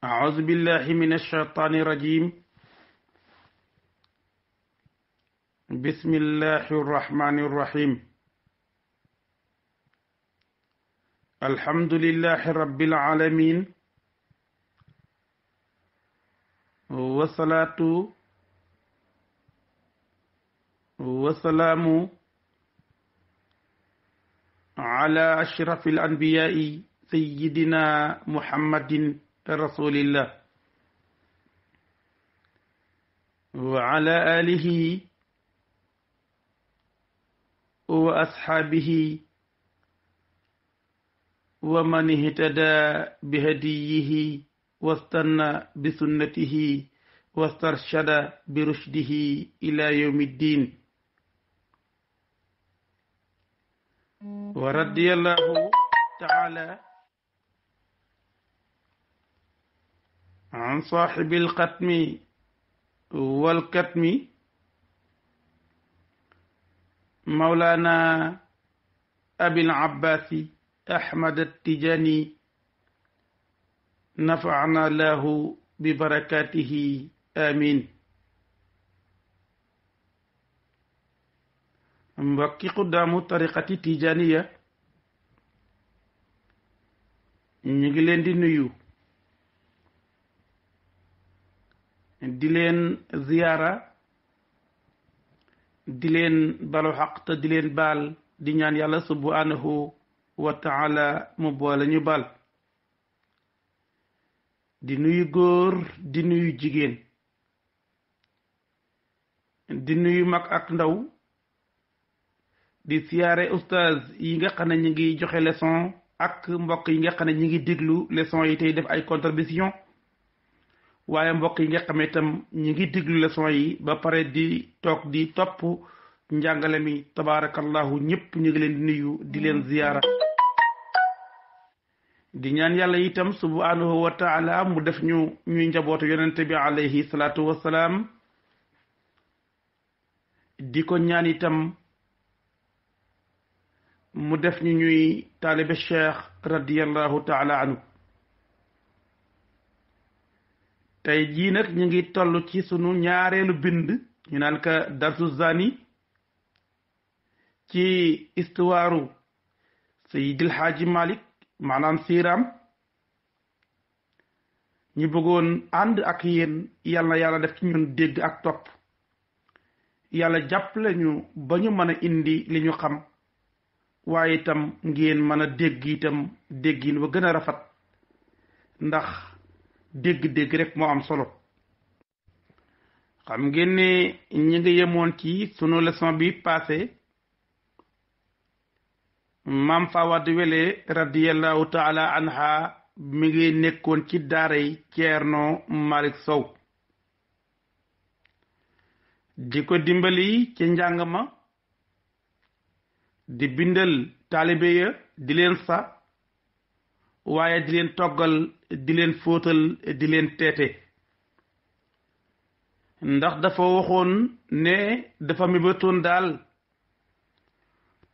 أعوذ بالله من الشيطان الرجيم. بسم الله الرحمن الرحيم. الحمد لله رب العالمين، والصلاة والسلام على أشرف الأنبياء سيدنا محمد رسول الله وعلى آله وأصحابه ومن اهتدى بهديه واستنى بسنته واسترشد برشده إلى يوم الدين. ورضي الله تعالى عن صاحب الختم والكتم مولانا أبي العباس أحمد التجاني، نفعنا الله ببركاته آمين. mbokki xuddaamu tariqati tijaniya ñu ngi leen di nuyu, di leen ziyaara, di leen balu xaq te di leen baal, di ñaan yàlla subhanahu wa taala mu boole ñu baal. di nuyu góor, di nuyu jigéen, di nuyu mag ak ndaw, di siyaare ustaaz yi nga xam ne ñu ngi joxe leçon ak mbokk yi nga xam ne ñu ngi déglu leçon yi tey def ay contribution, waaye mbokk yi nga xam ne itam ñu ngi déglu leçon yi ba pare di toog di topp njàngale mi. tabaarakallahu ñëpp ñu ngi leen di nuyu, di leen ziyaara, di ñaan yàlla itam subhanahu wa taala mu def ñu ñuy njabootu yonente bi alayhi salaatu wassalaam. di ko ñaan itam mu def ñu ñuy taalibe cheikh radiyallahu taala anhu. tey jii nag ñu ngi toll ci sunu ñaareelu bind, ñu naan ka darsu zani, ci istuwaaru Seydil Haaji Malik, maanaam siiraam. ñu bëggoon ànd ak yéen, yàlla na yàlla def ci ñun dégg ak topp, yàlla jàppale ñu ba ñu mën a indi li ñu xam, waaye itam ngeen mën a dégg itam déggin wa gën a rafet, ndax dégg-dégg rek moo am solo. xam ngeen ne ñi ngi yemoon ci sunu leçon bi passé, maam Fawad Wele radiyallahu taala anha mi ngi nekkoon ci daaray Ceerno Malick Sow, di ko dimbali ci njàng ma, di bindal taalibe ya, di leen sa, waaye di leen toggal, di leen fóotal, di leen teete. ndax dafa waxoon ne dafa mébatoon daal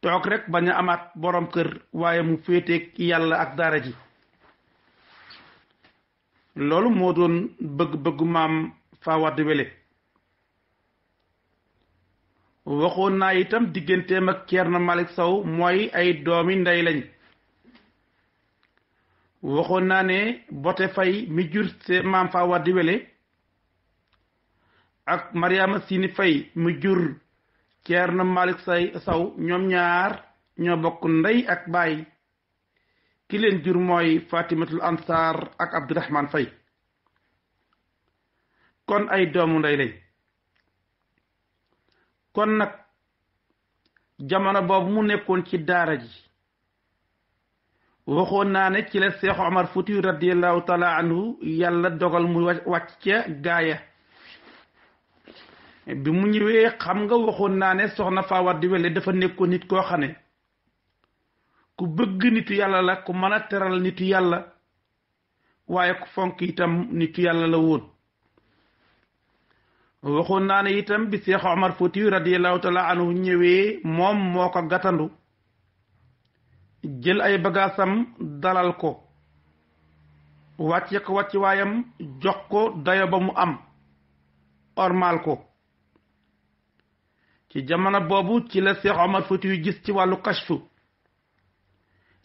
toog rek bañ a amaat borom kër, waaye mu féeteeg yàlla ak daara ji. loolu moo doon bëgg-bëggu maam Fawad Wele. waxoon naa itam digganteem ak Ceerno Malick Sow mooy ay doomi ndey lañ. waxoon naa ne Bote Fay mi jur maam Fawad Wele ak Mariama Sini Fay mi jur Ceerno Malick Sow ñoom ñaar ñoo bokk ndey ak baay. ki leen jur mooy Fatimatul Ansar ak Abdurahman Fay, kon ay doomu ndey lañ. kon nag jamono boobu mu nekkoon ci daara ji, waxoon naa ne ci la Seex Omar Fuuti radiyallahu taala anhu yàlla dogal mu wàcc ca gaaya. bi mu ñëwee, xam nga waxoon naa ne soxna Fawad Wele dafa nekkoon nit koo xam ne ku bëgg nitu yàlla la, ku mën a teral nitu yàlla, waaye ku fonk itam nitu yàlla la woon. waxoon naa ne itam bi Seex Omar Fuuti radiyallahu taala anhu ñëwee, moom moo ko gàttandu, jël ay bagaasam dalal ko, wàcce ko wàcc waayam jox ko dayo ba mu am ormal ko. ci jamono boobu ci la Cheikh Omar Fouti yu gis ci wàllu kashfu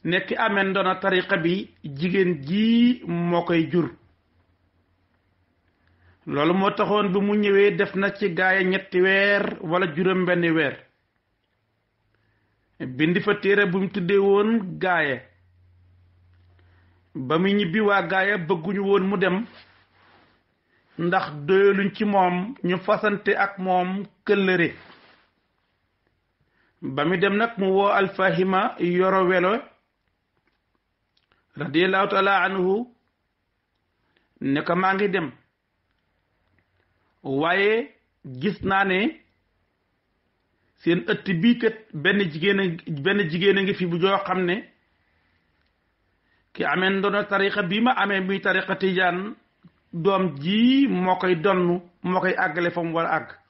nekk amee ndoona tariqa bi jigéen ji moo koy jur. loolu moo taxoon bi mu ñëwee def na ci gaaya 3 weer wala juróom benn weer bindi fa téere bu mu tuddee woon gaaya. ba mu ñibbi waa gaaya bëgguñu woon mu dem ndax doyaluñ ci moom ñu fasante ak moom këllëre. ba mu dem nag mu woo Alfahima Yoro Welo radiyallahu taala anhu ne ko maa ngi dem waaye gis naa ne seen ëtt bii kat benn jigéen a ngi fi bu joo xam ne ki amee ndono tariqa bii ma amee muy tariqa tijaan doom ji moo koy donn moo koy àggale fa mu war a àgg.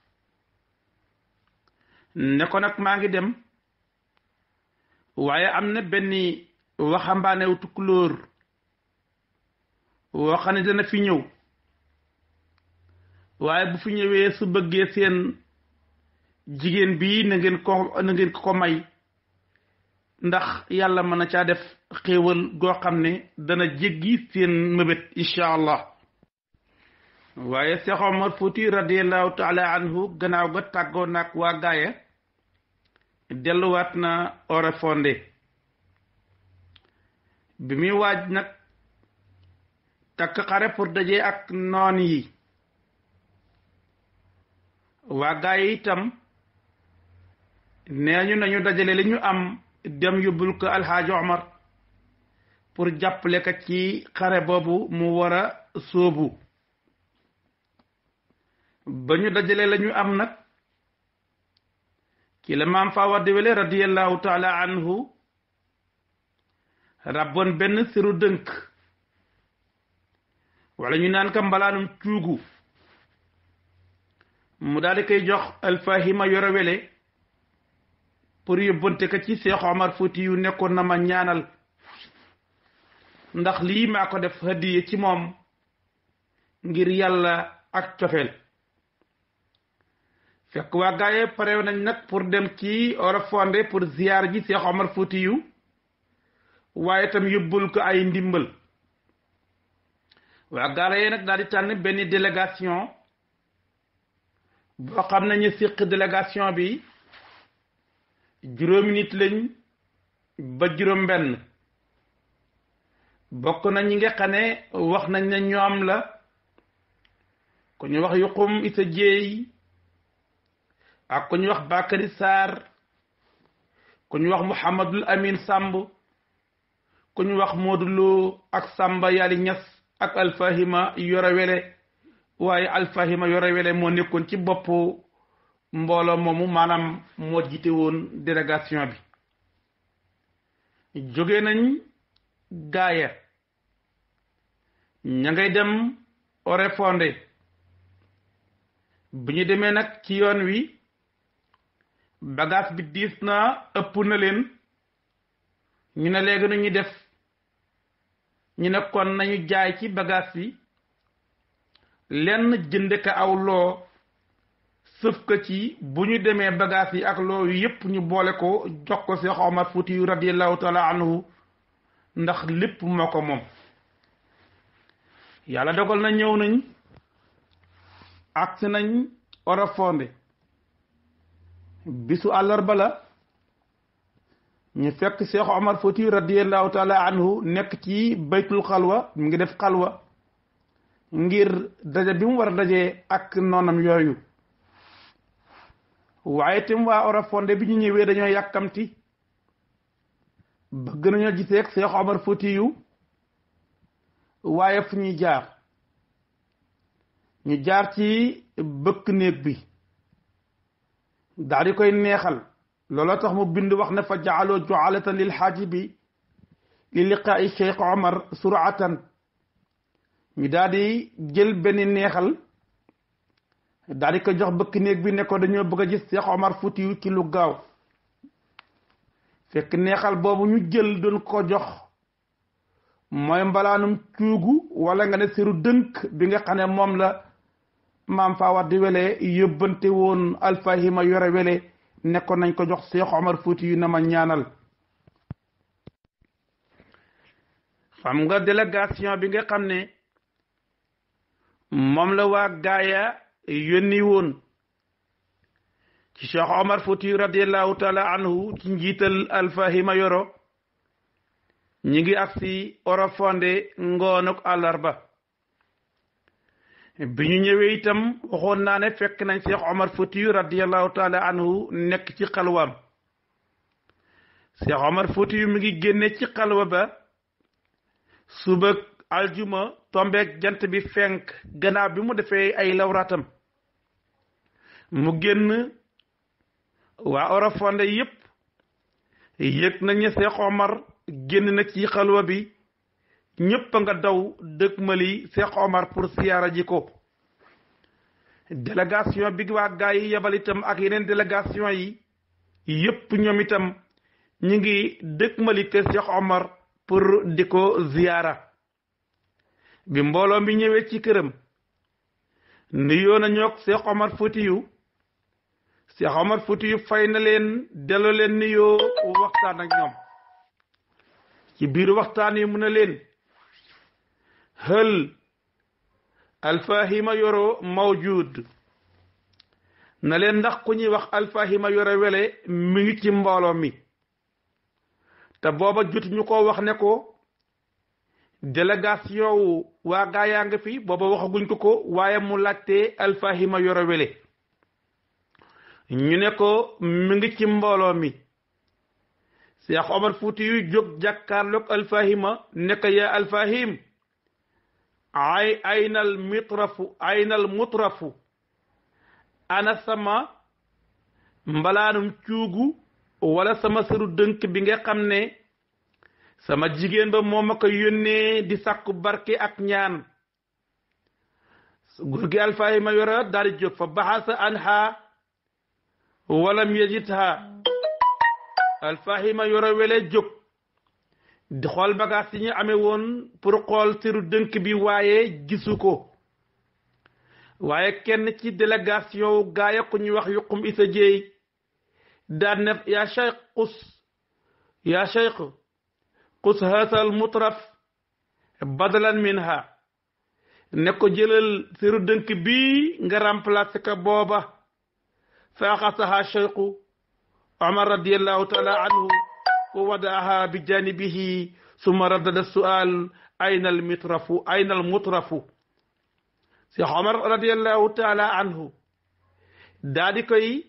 ne ko nag maa ngi dem waaye am na benn waxambaanewu tukulóor woo xam ne dana fi ñëw waaye bu fi ñëwee su bëggee seen jigéen bi na ngeen ko may ndax yàlla mën na caa def xéewal goo xam ne dana jéggi seen mëbét incha allah. waaye Cheikh Omar Fouti radiyallahu taala anhu gannaaw ga tàggoo nag waa gaaya delluwaat na Oréfondé. bi muy waaj nag takk xare pour daje ak noon yi waa gaaya itam nee ñu nañu dajale li ñu am dem yóbbul ko Alxaaji Omar pour jàppale ko ci xare boobu mu war a sóobu. ba ñu dajale la ñu am nag ki la maam Fawade Wele radiyallahu taala anhu rabboon benn siru dënk wala ñu naan ka mbalaanum cuugu mu daal di koy jox Alfahima Yoro Wele pour yóbbante ko ci Cheikh Omar Fouti yu nekkoon na ma ñaanal ndax lii maa ko def hadiye ci moom ngir yàlla ak cofeel. fekk waa gaaye pare nañ nag pour dem ci Oréfondé pour ziyaar ji Cheikh Omar Fouti yu waaye itam yóbbul ko ay ndimbal. waa gaaye nag daal di tànn benn délégation boo xam ne ñu siq délégation bi 5 nit lañ ba 6 bokk na ñi nga xam ne wax nañ ne ñoom la ku ñu wax Yuqum Issa Dieye ak ku ñu wax Bakary Sarr ku ñu wax Mouhamadul Amin Samb ku ñu wax Modou Lo ak Samba Yali Niass ak Alfahima Yoro Wele waaye Alfahima Yoro Wele moo nekkoon ci boppu mbooloo moomu maanaam moo jiite woon délégation bi. jóge nañ gaaya ña ngay dem Oréfondé bu ñu demee nag ci yoon wi bagage bi diis na ëpp na leen ñu ne léegi nu ñu def ñu ne kon nañu jaay ci bagage bi lenn jënde ka aw loo sëf ko ci bu ñu demee bagage yi ak loo yu yépp ñu boole ko jox ko Cheikh Omar Fouti yu radiyallahu taala anhu ndax lépp moo ko moom. yàlla dogal na ñëw nañ agsi nañ Oréfondé bisu àllarba la ñu fekk Cheikh Omar Fouti radiyallahu taala anhu nekk ci baytul xalwa mu ngi def xalwa ngir daje bi mu war a dajee ak noonam yooyu. waaye tam waa Oréfondé bi ñu ñëwee dañoo yàkkamti bëgg nañoo gisee ak Cheikh Omar Fouti yu waaye fu ñuy jaar ñu jaar ci bëkk néeg bi daal di koy neexal looloo tax mu bind wax ne fa jaaloo jualatan lil xaaji bi li liqaa'i Cheikh Omar suratan ñu daal di jël benn neexal daal di ko jox bëkk néeg bi ne ko dañoo bëgg a gis Cheikh Omar Fouti yu ci lu gaaw fekk neexal boobu ñu jël doon ko jox mooy mbalaanum cuugu wala nga ne siru dënk bi nga xam ne moom la maam Fawad di wele yóbbante woon alfahima yore wele nekkoon nañ ko jox Cheikh Omar Fouti yu na ma ñaanal. xam nga délégation bi nga xam ne moom la waa gaaya yónni woon ci Cheikh Omar Fouti radiallahu taala anhu ci njiital alfahima yoro ñi ngi agsi Orofonde ngoonuk àllarba bi ñu ñëwee itam waxoon naa ne fekk nañ Cheikh Omar Fouti radiallahu taala anhu nekk ci xalwaam Cheikh Omar Fouti mi ngi génne ci xalwa ba suba aljuma tombeek jant bi fenk gannaaw bi mu defee ay lawraatam mu génn waa Orofonde yépp yëg nañu Cheikh Omar génn na ci xalwa bi ñépp nga daw dëkkmali Cheikh Omar pour siyaara ji ko délégation bi waa gaa yi yebal itam ak yeneen délégation yi yépp ñoom itam ñu ngi dëkkmali te Cheikh Omar pour di ko ziyaara bi mbooloo mi ñëwee ci këram nuyoo na ñoog Cheikh Omar Fouti yu Cheikh Omar Fouti yu fay na leen delloo leen nuyoo waxtaan ak ñoom ci biir waxtaan yi mu ne leen hël alfahima yoro mawjud na leen ndax ku ñuy wax alfahima yoro wele mi ngi ci mbooloo mi te booba jotuñu ko wax ne ko délégation wu waa gaa yaa ngi fi booba waxaguñ ko waaye mu laajte alfahima yoro wele ñu ne ko mi ngi ci mbooloo mi Cheikh Omar Fouti yu jóg jàkkaarloog alfahima nekk yaa alfahim aynal mutrafu ana sama mbalaanum cuugu wala sama sëru dënk bi nga xam ne sama jigéen ba moo ma ko yónnee di sàkku barke ak ñaan góor gi alfahima yora daal di jóg fa baxasa anha walam yajidha alfahima yoro wele jóg di xool bagaas yi ñu amee woon pour xool siru dënk bi waaye gisu ko waaye kenn ci délégation gaaya ku ñuy wax yuqum isa jeey daan ne yaa cheikh qus haasal mutraf badalan minha ne ko jëlal siru dënk bi nga remplacé ka booba fa axasaha cheikhu Omar radiallahu taala anhu wa wadaaha bi janibihi summa raddada sual ayna al mutrafu Cheikh Omar radiallahu taala anhu daa di koy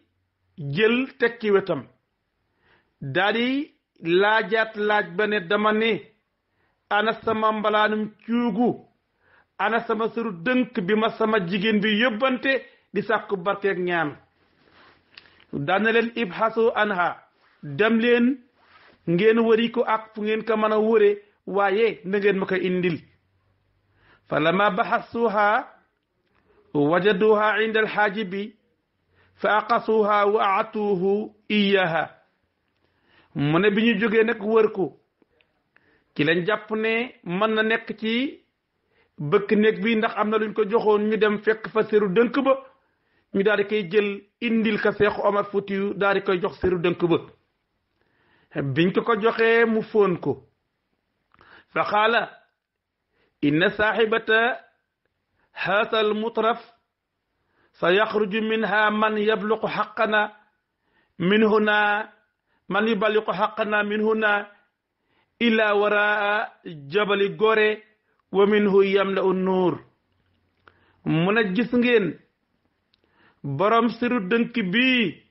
jël teg ci wetam daa di laajaat laaj ba ne dama ne ana sama mbalaanum cuugu ana sama sëru dënk bi ma sama jigéen bi yóbbante di sàkku barkeeg ñaan daana leen ibhasu anha dem leen ngeen wëri ko ak fu ngeen ko mën a wëre waaye na ngeen ma ko indil fa lama baxasuha wajaduha inda alxaajibi fa aqasuha wa aatuuhu iyaha mu ne bi ñu jógee nag wër ko ci lañ jàpp ne mën na nekk ci bëkk néeg bi ndax am na luñ ko joxoon ñu dem fekk fa seru dënk ba ñu daal di koy jël indil ka Cheikh Omar Fouti yu daal di koy jox seru dënk ba biñ ko joxee mu fóon ko fa qaala inna saaxibata haasal mutraf sa yaxruju minha man yabluqu xaqana min huna man yuballiqu xaqana min huna ila waraa jabali gore wa minhu yamla'u nuur mun a gis ngeen borom siru dënk bii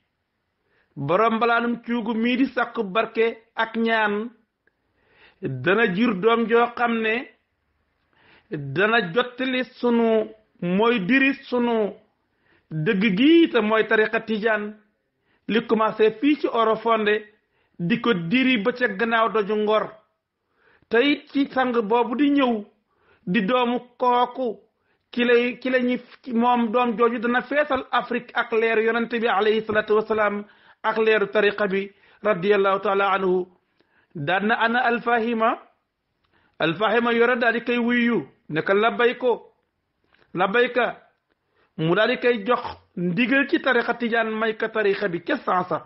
borom mbalaanum cuugu mii di sàkku barke ak ñaan dana jur doom joo xam ne dana jottali sunu mooy diri sunu dëgg gi te mooy tariqa tijaan li commencé fii ci Orofonde di ko diri ba ca gannaaw doju Ngor te it ci sang boobu di ñëw di doomu kooku ci lañu moom doom jooju dana feesal Afrique ak leeru yonente bi alayhi salatu wasalaam ak leeru tariqa bi radiallahu taala anhu daan na ana alfahima Alfahima yore daal di koy wuyu ne ko labbayka mu daal di koy jox ndigal ci tariqa tijaan may ka tariqa bi ca saasa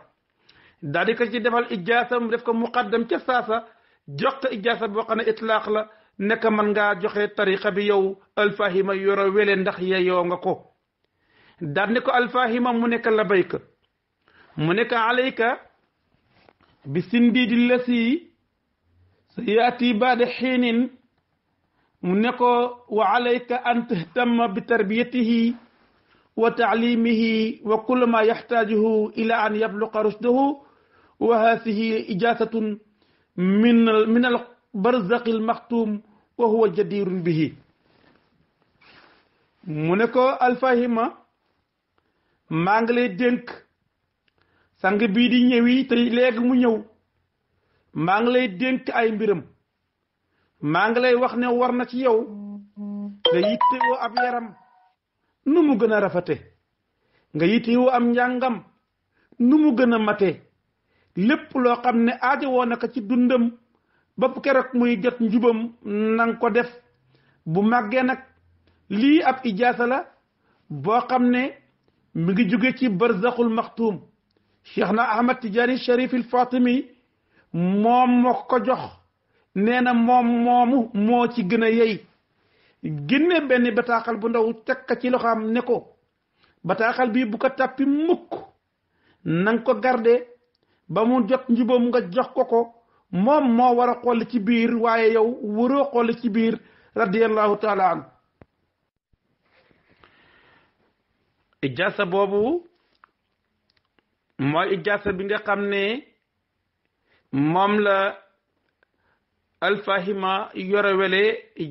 daal di ko ci defal ijaasa mu def ko muqaddam ca saasa jox ko ijaasa boo xam ne itlaax la ne ko mën ngaa joxe tariqa bi yow Alfahima yore wele ndax yeyoo nga ko daal ne ko Alfahima mu nekk labbayka mu nekk alayka bi sindiidi lasi sa yaati baada xiinin mu ne ko wa alayka an tahtamma bi tarbiyatihi wa taalimihi wa kullu ma yaxtaajuhu ila an yabluqa rushdahu wa haasihi ijaasatun min al barzaqi al maxtuum wa huwa jadirun bihi mu ne ko Alfahima maa ngi lay dénk sang bii di ñëwi te léegi mu ñëw maa ngi lay dénk ay mbiram maa ngi lay wax ne war na ci yow nga yittewoo ab yaram nu mu gën a rafete nga yittewoo am njàngam nu mu gën a mate lépp loo xam ne aajo woon na ko ci dundam ba keroog muy jot njubam nang ko def bu màggee nag lii ab ijaasa la boo xam ne mi ngi jóge ci barzaxul maxtuum cheikh na Ahmad Tijaani Sharif il Fatimi moom moo ko jox nee na moom moomu moo ci gën a yey génne benn bataaxal bu ndaw teg ko ci loxoom ne ko bataaxal bi bu ko tàppi mukk nanga ko garde ba mu jot njubam nga jox ko moom moo war a xool ci biir waaye yow waroo xool ci biir radiyallahu taala an ijaasa boobu mooy ijaasa bi nga xam ne moom la Alfahima yore wele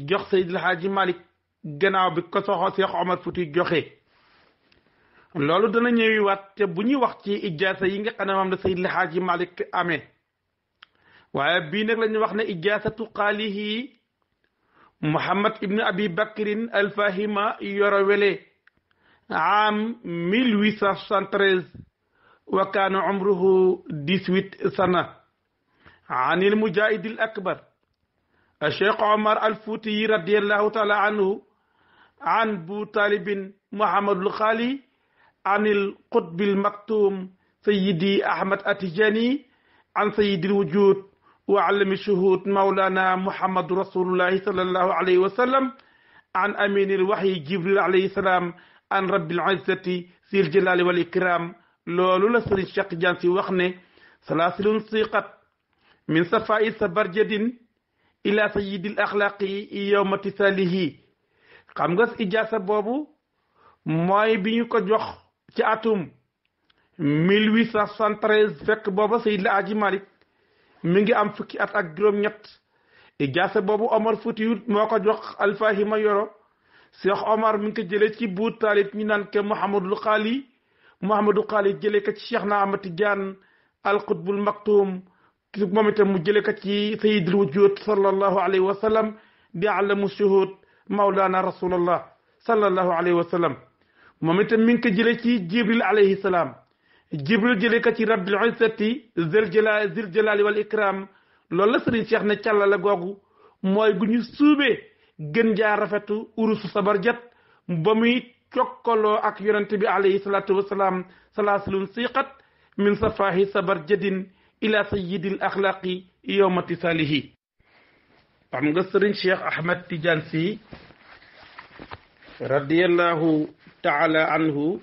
jox Seydil Haaji Malick gannaaw bi ko soxo Cheikh Omar Fouti joxe loolu dana ñëwi waat te bu ñuy wax ci ijaasa yi nga xam ne moom la Seydil Haaji Malick amee waaye bii nag la ñuy wax ne ijaasatu xaalihi Muhammad ibn Abi Bakrin Alfahima yore wele am 1873 wa kaana umruhu 18 sana an il mujahid al akbar Cheikh Omar al Fouti radiyallahu taala anhu an bu talibin Muhammadul Xaali an il qutbil maktum Sayyidi Ahmad Atijani an sayyidil wujud wa alami shuhud Mawlana Muhammadu rasulullahi sallallahu alayhi wa sallam an aminil wahyi Jibril alayhi salaam an rabbil izzati sil jalali wal ikram loolu la Sëriñ Cheikh Tidiane Sy wax ne salaasilun siqat min safaa'i sabarjadin ila sayyidil axlaaqi yowma tisalihi xam nga ijaasa boobu mooy bi ñu ko jox ci atum 1873 fekk booba Seydil Aji Malick mi ngi am fukki at ak juróom-ñett ijaasa boobu Omar Foutiyou moo ko jox Alfahima yoro Cheikh Omar mi ngi ko jëlee ci buur taalib ñu naan ke Mouhamadul Xaali jëlee ko ci Cheikh na Ahmad Tidiane al qutbul maktum moom itam mu jëlee ko ci sayyidul wujud sallallahu alayhi wa sallam di alamu shuhud Mawlana Rasulullah sallallahu alayhi wa sallam moom itam mi ngi ko jëlee ci Jibril alayhi salaam Jibril jëlee ko ci rabbil izzati zil jalali wal ikram loolu la Sëriñ Cheikh ne càllale googu mooy gu ñu suubee gën jaa rafetu urusu sabarjat ba muy cokkaloo ak yonente bi alayhi salatu wasalaam salaasilun siqat min safaahi sabarjadin ila sayyidil axlaaqi yowma tisalihi xam nga Sëriñ Cheikh Ahmad Tidiane Sy radiyallahu taala anhu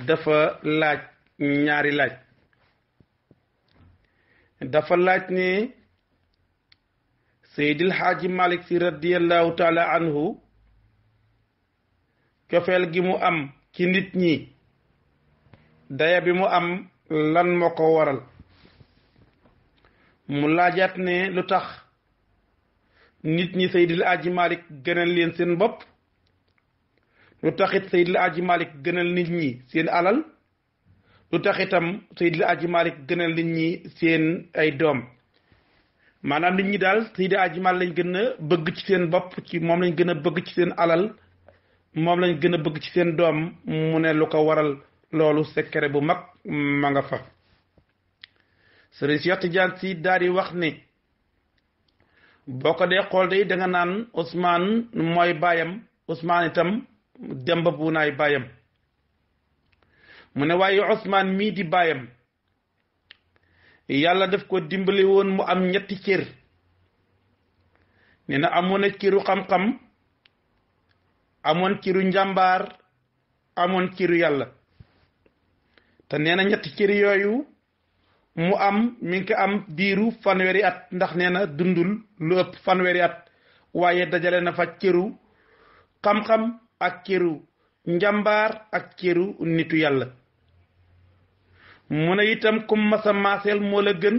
dafa laaj ñaari laaj dafa laaj ne Seydil Haaji Malick Sy radiyallahu taala anhu cofeel gi mu am ci nit ñi daya bi mu am lan moo ko waral mu laajaat ne lu tax nit ñi Seydil Haaji Malick gënal leen seen bopp lu taxit Seydil Haaji Malick gënal nit ñi seen alal lu taxitam Seydil Haaji Malick gënal nit ñi seen ay doom maanaam nit ñi daal Seydil Haaji Malick lañ gën a bëgg ci seen bopp ci moom lañ gën a bëgg ci seen alal moom lañ gën a bëgg ci seen doom mu ne lu ko waral loolu secret bu mag ma nga fa. Sëriñ Cheikh Tidiane Sy daal di wax ne boo ko dee xool day da nga naan Ousmane mooy baayam Ousmane itam Demba Buunaay baayam mu ne waaye Ousmane mii di baayam yàlla daf ko dimbali woon mu am ñetti cër nee na amoon na cëru xam-xam amoon cëru njàmbaar amoon cëru yàlla te nee na ñetti cër yooyu mu am mi ngi ko am diiru fanweeri at ndax nee na dundul lu ëpp fanweeri at waaye dajale na fa cëru xam-xam ak cëru njàmbaar ak cëru nitu yàlla mu ne itam kum masa maaseel moo la gën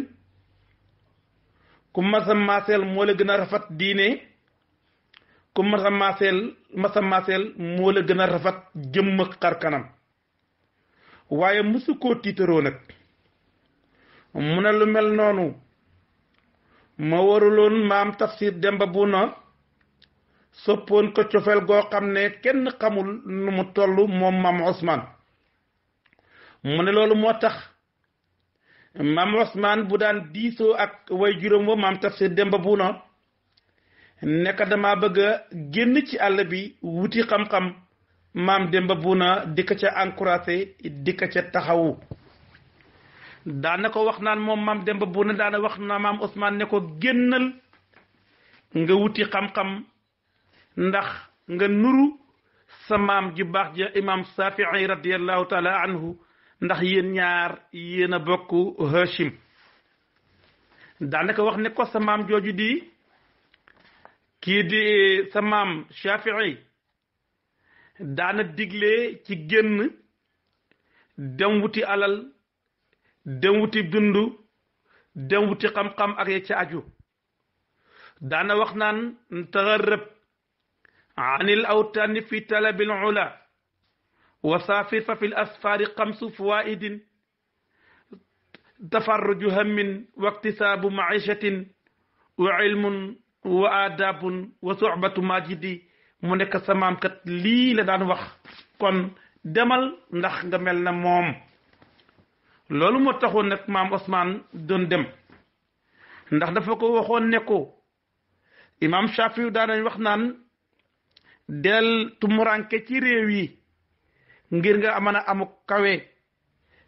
kum masa maaseel moo la gën a rafet diine kum masa maaseel moo la gën a rafet jëmm xar kanam waaye musu koo tiitaroo nag mu ne lu mel noonu ma waruloon maam Tafsir Demba Buuna soppoon ko cofeel goo xam ne kenn xamul nu mu toll moom maam Ousmane mu ne loolu moo tax maam Ousmane bu daan diisoo ak way juróom wa maam Tafsir Demba Buuna nekk dama bëgg a génn ci àll bi wuti xam-xam maam Demba Buuna di ko ca encouragé di ko ca taxawu daana ko wax naan moom maam Demba Buuna daana wax na maam Ousmane ne ko génnal nga wuti xam-xam ndax nga nuru sa maam ju baax ja imam Safii radiyallahu taala anhu ndax yéen ñaar yéen a bokk Hachim daana ko wax ne ko sa maam jooju di kii di sa maam Shafii daana digle ci génn dem wuti alal dem wuti dund dem wuti xam-xam ak ya ca aju daana wax naan tagarrab anil awtaani fi talabil ula wa saafir fa fil asfaari xamsu fawaidin tafarruju hammin wa iktisaabu maishatin wa ilmun wa aadabun wa soxbatu majidi mu nekk sa maam kat lii la daan wax kon demal ndax nga mel na moom loolu moo taxoon nag maam Ousmane doon dem ndax dafa ko waxoon ne ko imam Shafi daanañ wax naan del tumuranke ci réew yi ngir nga mën a amu kawe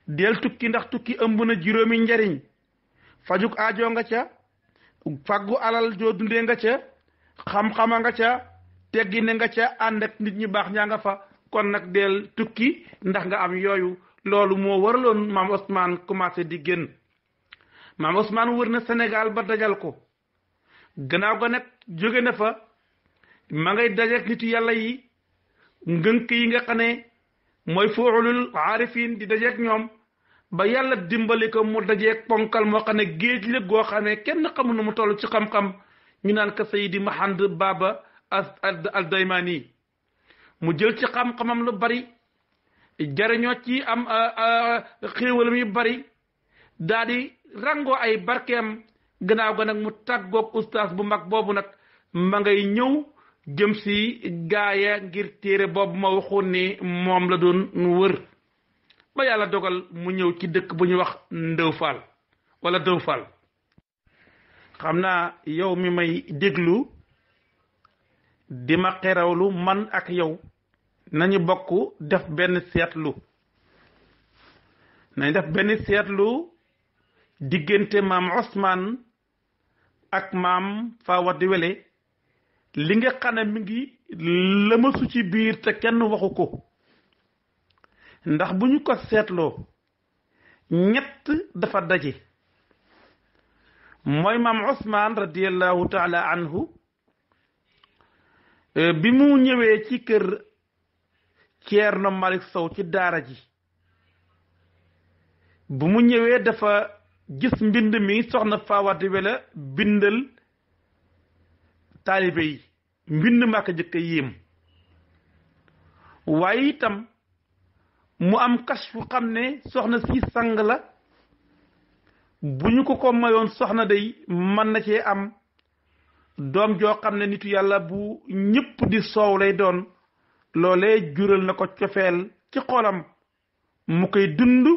del tukki ndax tukki ëmb na juróomi njariñ fajuk aajo nga ca faggu alal joo dundee nga ca xam-xama nga ca teggine nga ca ànd ak nit ñi baax ñaa nga fa kon nag del tukki ndax nga am yooyu loolu moo waraloon maam Ousmane commencé di génn maam Ousmane wër na Sénégal ba dajal ko gannaaw ga nag jóge na fa ma ngay dajeek nitu yàlla yi ngënk yi nga xam ne mooy fuulul aarifin di dajeek ñoom ba yàlla dimbali ko mu dajeek ponkal moo xam ne géej la goo xam ne kenn xamul nu mu toll ci xam-xam ñu naan ko Sayidi Mahand Baba al Daymani mu jël ci xam-xamam lu bari jariñoo ci am xéewalam yu bari daal di rangoo ay barkeem gannaaw ga nag mu tàggoog ustaas bu mag boobu nag ma ngay ñëw jëm si gaaya ngir téere boobu ma waxoon ni moom la doon wër ba yàlla dogal mu ñëw ci dëkk bu ñu wax Ndëw Fall wala Dëw Fall xam naa yow mi may déglu di ma xerawlu man ak yow nañu bokk def benn seetlu nañ def benn seetlu diggante maam Ousmane ak maam Fawade Wele li nga xam ne mi ngi lëmasu ci biir te kenn waxu ko ndax bu ñu ko seetloo ñett dafa daje mooy maam Ousmane radiyallahu taala anhu bi mu ñëwee ci kër Ceerno Malick Sow ci daara ji bu mu ñëwee dafa gis mbind mi soxna Fawade Wele bindal taalibe yi mbind maa ko jëkk a yéem waaye itam mu am kas fu xam ne soxna si sang la bu ñu ko mayoon soxna day mën na cee am doom joo xam ne nitu yàlla bu ñëpp di soow lay doon loolee jural na ko cofeel ci xolam mu koy dund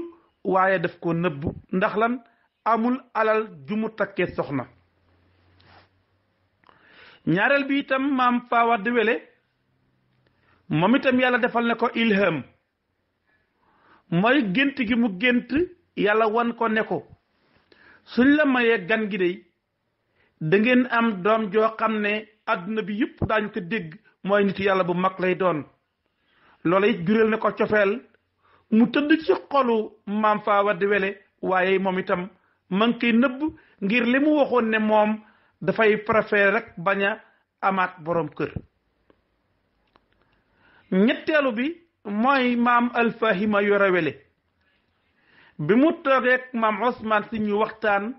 waaye daf ko nëbb ndax lan amul alal ju mu takkee soxna ñaareel bi itam maam Fawade Wele moom itam yàlla defal na ko ilham mooy gént gi mu gént yàlla wan ko ne ko suñ la mayee gan gi dey da ngeen am doom joo xam ne adduna bi yëpp daañu ko dégg mooy nit yàlla bu mag lay doon loola it jural na ko cofeel mu tëdd ci xolu maam Fawade Wele waaye moom itam ma ngi koy nëbb ngir li mu waxoon ne moom dafay préféré rek bañ a amaat borom kër. ñetteelu bi mooy maam Alfahima Yoro Wele bi mu toogeek maam Ousmane si ñu waxtaan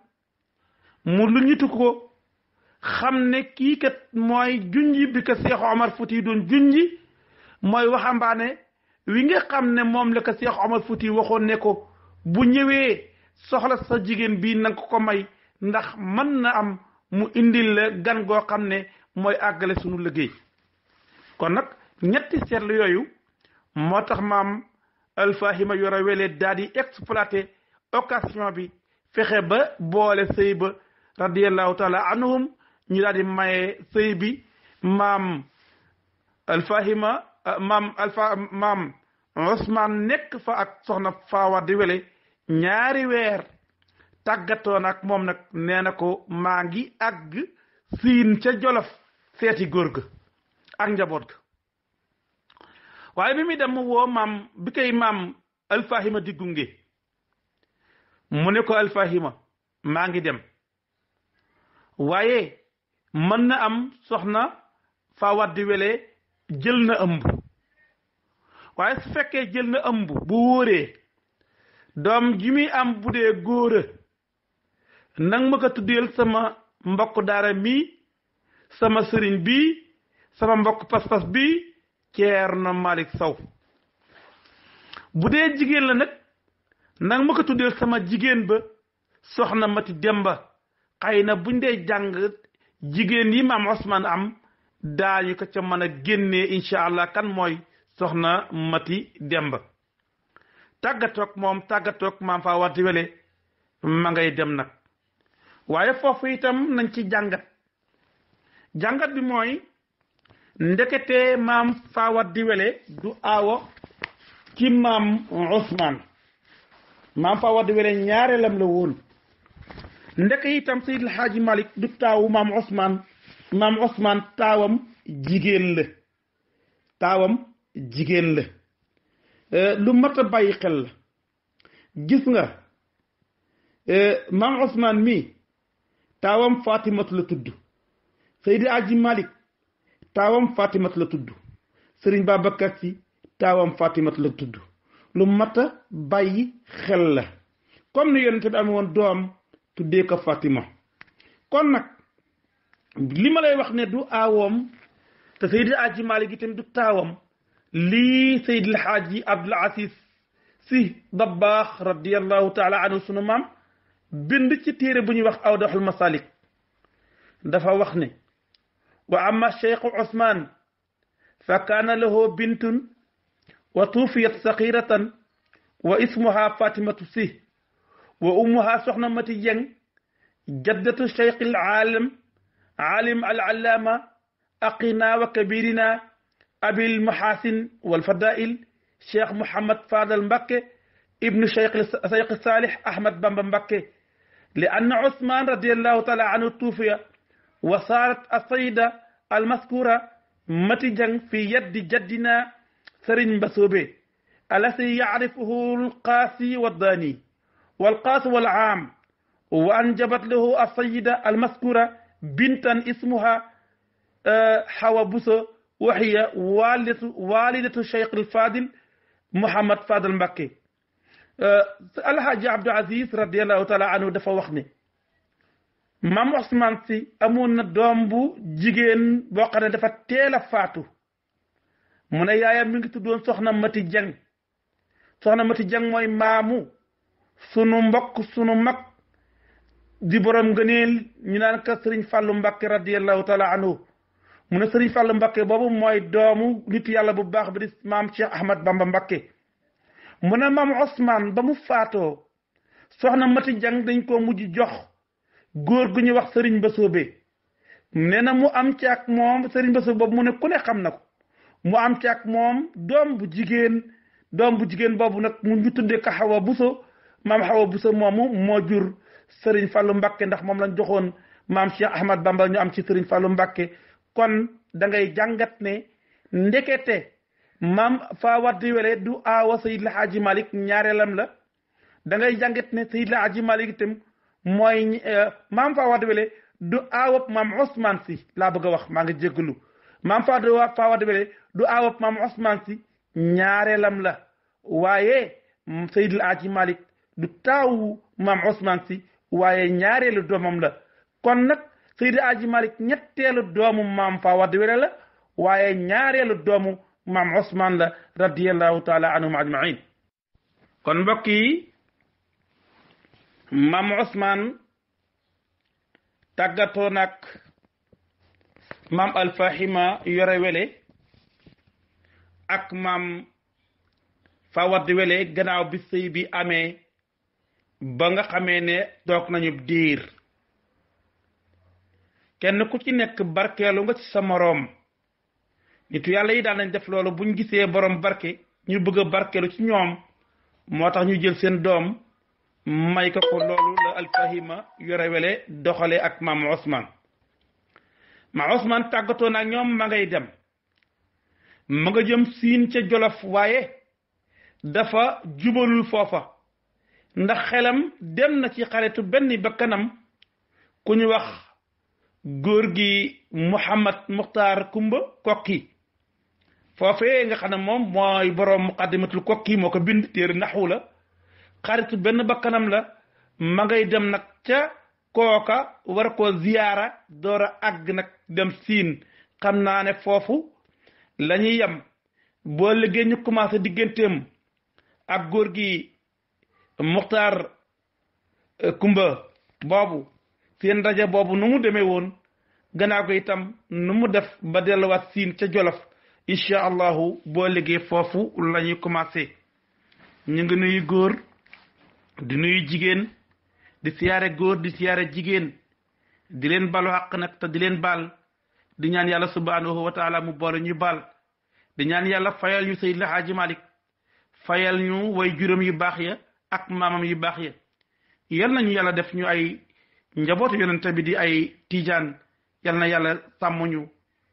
mu lu ñitu ko xam ne kii kat mooy junji bi ko Cheikh Omar Fouti doon junji mooy waxambaane wi nga xam ne moom la ko Cheikh Omar Fouti waxoon ne ko bu ñëwee soxla sa jigéen bii nanga ko may ndax mën na am mu indil la gan goo xam ne mooy àggale sunu liggéey kon nag ñetti seetlu yooyu moo tax maam Alfahima Yoro Wele daal di exploité occasion bi fexe ba boole sëy ba radiyallahu taala anhum ñu daal di maye sëy bi maam Alfahima maam Ousmane nekk fa ak soxna Fawade Wele ñaari weer tàggatoon ak moom nag nee na ko maa ngi àgg siin ca Jolof seeti góor ga ak njaboot ga waaye bi muy dem mu woo maam bi koy maam Alfahima di gunge mu ne ko Alfahima maa ngi dem waaye mën na am soxna Fawade Wele jël na ëmb waaye su fekkee jël na ëmb bu wóoree doom ji muy am bu dee góora nang ma ko tuddeel sama mbokk daara mi sama sëriñ bi sama mbokk pas-pas bi Ceerno Malick Sow bu dee jigéen la nag nang ma ko tuddeel sama jigéen ba soxna Mati Demba xëy na buñ dee jàng jigéen yi maam Ousmane am daañu ko ca mën a génnee incha allah kan mooy soxna Mati Demba tàggatoog maam Fawade Wele ma ngay dem nag waaye foofu itam nañ ci jàngat bi mooy ndekete maam Fawade Wele du aawo ci maam Ousmane maam Fawade Wele ñaareelam la woon ndeke itam Seydil Hadji Malick du taawu maam Ousmane taawam jigéen la lu mat a bàyyi xel la gis nga maam Ousmane mi taawam Fatimatu la tudd Seydi Hadji Malick taawam Fatimatu la tudd Serigne Babacar Sy taawam Fatimatu la tudd lu mat a bàyyi xel la comme ni yonente bi amee woon doom tuddee ko Fatima kon nag li ma lay wax ne du aawoom te Seydi Hadji Malick itam du taawam lii Seydil Hadji Abdoul Aziz Sy Dabakh radiyallahu taala anhu sunu maam bind ci téere bu ñuy wax Awdahul Masalik dafa wax ne wa amma Cheikhu Ousmane fa kaana lahu bintun wa tuufiyat saxiratan wa ismuha Fatimatu Sy wa ummuha soxna Mati Jeng jaddatu Cheikh al-aalim al-allaama aqina wa kabirina abil mahasin wal fadail Cheikh Mouhamad Fadal Mbakke ibnu Cheikh Salih Ahmad Bamba Mbakke li anna Ousmane radiyallahu taala anhu tuufiya wa saarat asayda almaskura Mati Jang fi yaddi jaddina Serigne Mbasobe alasi yacrifuhu alqaasi waddaani walqaas walaam wa anjabat lahu asayda almaskura bintan ismuha Hawa Buso wa hiya walidatu Cheikh al-Fadil Mouhamad Fadal Mbakke Alhaji Abdou Aziz radiyallahu taala anhu dafa wax ne maam Ousmane Sy amoon na doom bu jigéen boo xam ne dafa teel a faatu mu ne yaayam mi ngi tuddoon soxna Mati Jang soxna Mati Jang mooy maamu sunu mbokk sunu mag di borom ngëneel ñu naan ka Serigne Fallou Mbakke radiyallahu taala anhu mu ne Serigne Fallou Mbakke boobu mooy doomu nit yàlla bu baax bi di maam Cheikh Ahmad Bamba Mbakke mu ne maam Ousmane ba mu faatoo soxna Mati Jang dañ ko mujj jox góor gu ñuy wax Serigne Mbasobe nee na mu am ci ak moom sëriñ Basiru boobu mu ne ku ne xam na ko mu am ci ak moom doom bu jigéen boobu nag mu ñu tuddee ko Xawa Buso maam Xawa Buso moomu moo jur sëriñ Fàllu Mbàkke ndax moom lañ joxoon maam Cheikh Ahmad Bamba ñu am ci sëriñ Fàllu Mbàkke kon da ngay jàngat ne ndekete maam Faa Waddi Wele du aawa Seydi El Hadji Malick ñaareelam la da ngay jàngat ne Seydi El Hadji Malick itam mooy maam Faa Waddi Wele du aawab maam Ousmane si laa bëgg a wax maa ngi jéggalu maam Faa Waddi Wele du aawab maam Ousmane si ñaareelam la waaye Seydi El Hadji Malick du taawu maam Ousmane si waaye ñaareelu doomam la kon nag Seydi El Hadji Malick ñetteelu doomu maam Faa Waddi Wele la waaye ñaareelu doomu maam Ousmane la radiyallahu taala anhum ajmain kon mbokk yi maam Ousmane tàggatoo nag maam Alfahima yore wele ak maam Faa Waddi Wele gannaaw bi sëy bi amee ba nga xamee ne toog nañu diir kenn ku ci nekk barkeelu nga ci sa moroom nitu yàlla yi daan nañ def loolu buñ gisee borom barke ñu bëgg a barkeelu ci ñoom moo tax ñu jël seen doom may ko loolu la Alfahima yore wele doxale ak maam Ousmane tàggatoo na ñoom ma ngay dem ma nga jëm siin ca Jolof waaye dafa jubalul foofa ndax xelam dem na ci xaritu benn bakkanam ku ñu wax góor gi Mouhamad Muxtaar Kumba Kokki foofee nga xam ne moom mooy borom muqaddimatul Kokki moo ko bind téere naxu la xaritu benn bakkanam la ma ngay dem nag ca kooka war ko ziyaara door a àgg nag dem siin xam naa ne foofu la ñuy yem boo liggéey ñu commencé digganteem ak góor gi Muxtaar Kumba boobu seen rajo boobu nu mu demee woon gannaaw ko itam nu mu def ba delluwaat siin ca Jolof incha allahu boo liggéey foofu la ñuy commencé ñu ngi nuyu góor di nuyu jigéen di siyaare góor di siyaare jigéen di leen balu xaq nag te di leen baal di ñaan yàlla subhanahu wa taala mu boole ñu baal di ñaan yàlla fayal ñu Seydi El Hadji Malick fayal ñu way juróom yu baax ya ak maamam yu baax ya yal nañu yàlla def ñu ay njabootu yonente bi di ay tijaan yal na yàlla sàmm ñu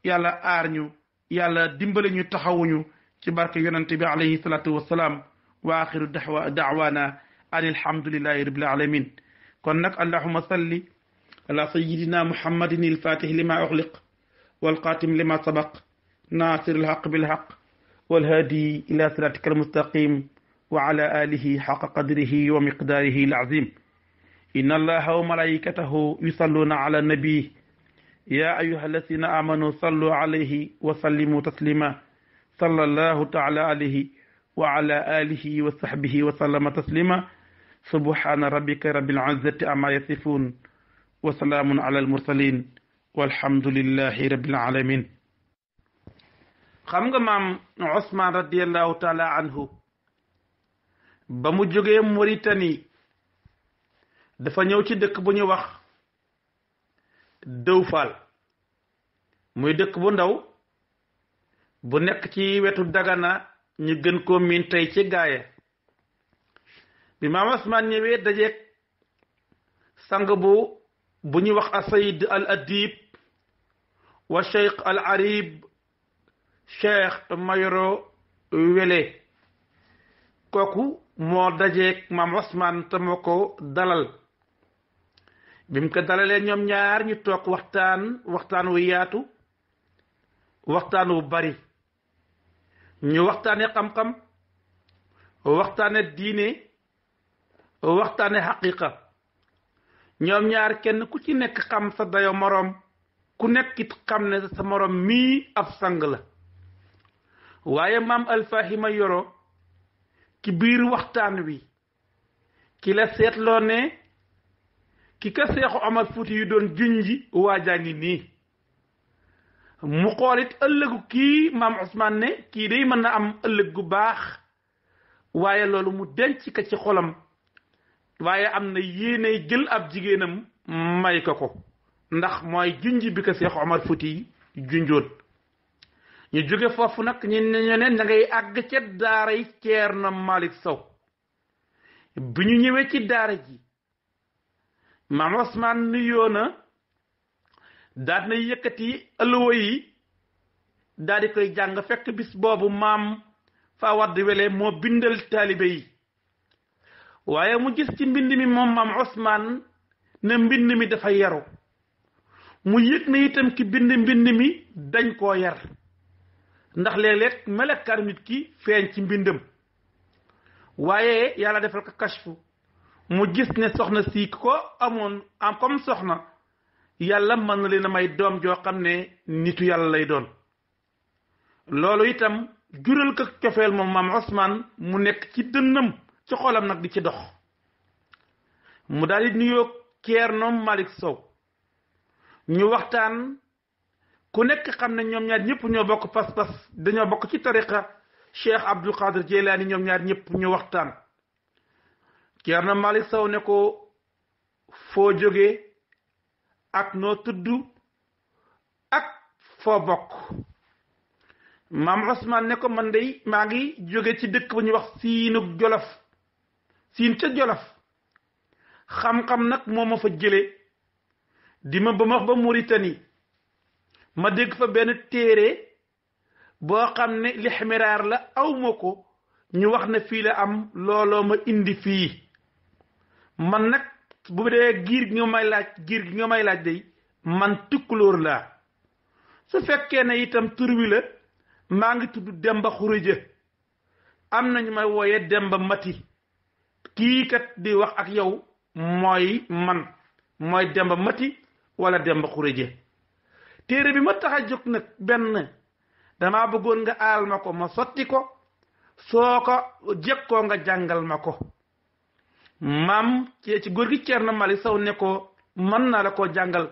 yàlla aar ñu yàlla dimbale ñu taxawuñu ci barke yonente bi alayhi salatu wassalaam wa axiru da'wana an alhamdulillahi rabbil alamin kon nag allahumma salli ala sayyidina muhammadin al-fatih lima ughliq wal qatim lima sabaq nasir al-haq bil haq wal hadi ila siratika al-mustaqim wa ala alihi haqqa qadrihi wa miqdarihi al-azim inna allaha wa malaikatahu yusalluna ala nabi ya ayyuha alladhina amanu sallu alayhi wa sallimu taslima sallallahu ta'ala alayhi wa ala alihi wa sahbihi wa sallama taslima subhana rabbika rabbil izzati amma yasifun wa salaamun ala al mursalin walhamdulillahi rabbil alamin xam nga maam Ousmane radiyallahu taala anhu ba mu jógee Mauritanie dafa ñëw ci dëkk bu ñu wax Dëwfal muy dëkk bu ndaw bu nekk ci wetu Dagana ñu gën koo miin tey ci gaaya bi maam Ousmane ñëwee dajeeg sang bu ñuy wax asayid al adib wa cheikh al arib cheikh Mayoro Wele kooku moo dajeeg maam Ousmane te moo ko dalal bi mu ko dalalee ñoom ñaar ñu toog waxtaan wu yaatu waxtaan wu bari ñu waxtaane xam-xam waxtaane diine waxtaane xaqiqa ñoom ñaar kenn ku ci nekk xam sa dayo moroom ku nekk it xam ne sa moroom mii ab sang la waaye maam Alfahima Yoro ci biir waxtaan wi ki la seetloo ne ki ka Seexu Omar Fuuti yu doon junji waajaa ngi nii mu xoolit ëllëgu kii maam Ousmane ne kii day mën na am ëllëg gu baax waaye loolu mu denc ko ci xolam waaye am na yéene jël ab jigéenam may ko ndax mooy junj bi ko Cheikh Omar Fouti junjoon ñu jóge foofu nag ñu ne ña ngay àgg ca daara yi Ceerno Malick Sow bi ñu ñëwee ci daara ji maam Ousmane nuyoo na daal na yëkkati ëlluwa yi daal di koy jàng fekk bis boobu maam fa wadd wele moo bindal taalibe yi waaye mu gis ci mbind mi moom maam Ousmane ne mbind mi dafa yaru mu yëg na itam ki bind mbind mi dañ koo yar ndax léeg-léeg melekkaan nit ki feeñ ci mbindam waaye yàlla defal ko kashfu mu gis ne soxna si ko amoon am comme soxna yàlla mën na leen a may doom joo xam ne nitu yàlla lay doon loolu itam jural ko cofeel moom maam Ousmane mu nekk ci dënnam ci xolam nag di ci dox mu daal di nuyoo Ceerno Malick Sow ñu waxtaan ku nekk xam ne ñoom ñaar ñëpp ñoo bokk pas-pas dañoo bokk ci tariqa Cheikh Abdul Qadir Jeylaani ñoom ñaar ñëpp ñu waxtaan Ceerno Malick Sow ne ko foo jógee ak noo tudd ak foo bokk maam Ousmane ne ko man dey maa ngi jóge ci dëkk bu ñuy wax Siinug Jolof siin ca Jolof xam-xam nag moo ma fa jële di ma ba ma ba Mauritanie ma dégg fa benn téere boo xam ne lixmiraar la aw ma ko ñu wax ne fii la am looloo ma indi fii man nag bu dee giir gi nga may laaj day man tukkulóor laa su fekkee ne itam tur wi la maa ngi tudd Demba Xuréja am nañu may wooye Demba Mati kii kat di wax ak yow mooy man mooy Demba Mati wala Demba Xuréja téere bi ma tax a jóg nag benn damaa bëggoon nga aal ma ko ma sotti ko soo ko jekkoo nga jàngal ma ko maam ci góor gi Ceerno Malick Sow ne ko mën naa la koo jàngal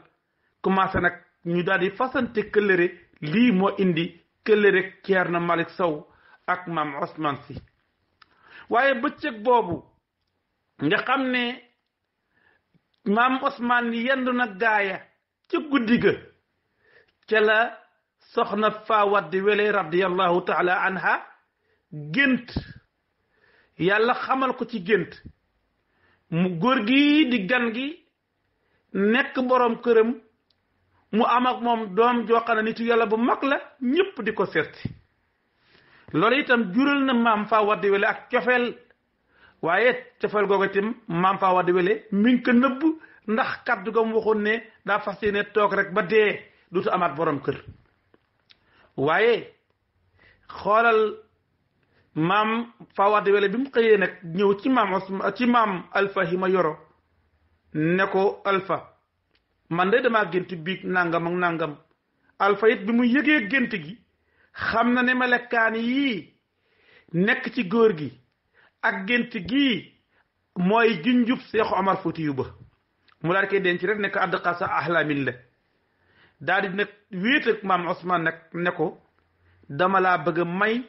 commencé nag ñu daal di fasante këllëre lii moo indi këllëre Ceerno Malick Sow ak maam Ousmane si waaye bëccëg boobu nga xam ne maam Ousmane yendu na gaaya ca guddi ga ca la soxna Fawad Wele radiyallahu taala anha gént yàlla xamal ko ci gént mu góor gi di gan gi nekk boroom këram mu am ak moom doom joo xam ne nitu yàlla bu mag la ñëpp di ko seeti loolu itam jural na maam Fawad Wele ak cofeel waaye cofeel googu itam maam Fawad Wele mi ngi ko nëbb ndax kaddu ga mu waxoon ne daa fas yéene toog rek ba dee dutu amaat boroom kër waaye xoolal maam Fawad Wele bi mu xëyee nag ñëw ci maam Alpha Hima Yoro ne ko Alpha man de damaa gént biig nangam ak nangam Alpha it bi mu yëgee gént gi xam na ne melekaan yii nekk ci góor gi ak gént gi mooy junjub Seexu Omar Fuuti yu ba mu daal koy denc rek nekk àdd xasa ahlamin la daal di nag wéet ak maam Ousmane nag ne ko dama laa bëgg a may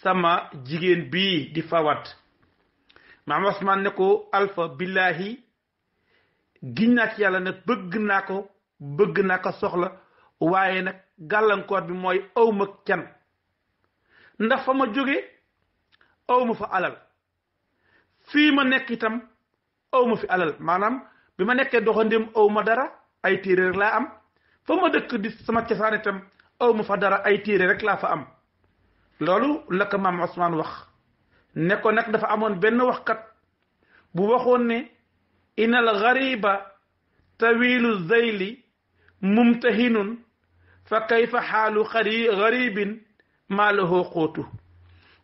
sama jigéen bii di Fawad maam Ousmane ne ko Alpha billahi giñ naa ci yàlla nag bëgg naa ko soxla waaye nag gàllankoor bi mooy awma can ndax fa ma jóge awma fa alal fii ma nekk itam awma fi alal maanaam bi ma nekkee doxandéem awma dara ay téere rek laa am fa ma dëkk di sama cosaan itam awma fa dara ay téere rek laa fa am loolu la ko maam Ousmane wax ne ko nag dafa amoon benn waxkat bu waxoon ne inal gariba tawilu zayli mumtahinun fa kayfa xaalu garibin maa lahu xóotu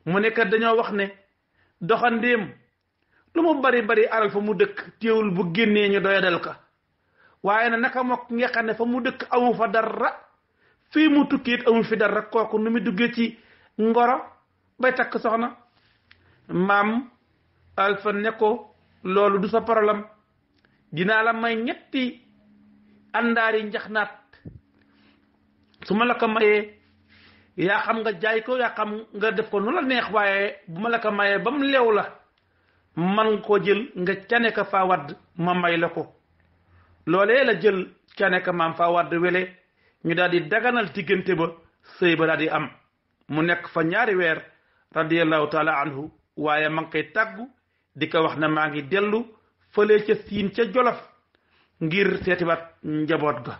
mu ne kat dañoo wax ne doxandéem lu mu bari bari alal fa mu dëkk téewul bu génnee ñu doyadal ka waaye na naka mook nga xam ne fa mu dëkk amu fa dara fii mu tukkiit amu fi dara kooku nu mu duggee ci ngoro bay takk soxna maam Alpha ne ko loolu du sa problème dinaa la may ñetti àndaari njaxnaat su ma la ko mayee yaa xam nga jaay ko yaa xam nga def ko nu la neex waaye bu ma la ko mayee ba mu leew la man ko jël nga cane ka Fawad ma may la ko loolee la jël ca nekk maam fa wadd wele ñu daal di daganal diggante ba sëy ba daal di am mu nekk fa ñaari weer radiyallahu taala anhu waaye ma ngi koy tàggu di ko wax na maa ngi dellu fële ca siin ca jolof ngir seetiwaat njaboot ga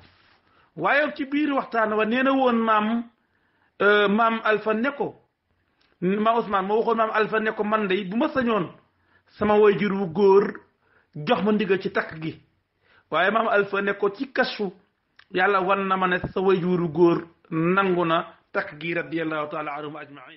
waaye ci biir waxtaan wa nee na woon maam Alpha ne ko maam Ousmane moo waxoon maam Alpha ne ko man de bu ma sañoon sama wayjur wu góor jox ma ndigal ci takk gi waaye maam Alpha ne ko ci kashfu yàlla wan na ma ne sa wayjur wu góor nangu na takk gi radiyallahu taala anhum ajmain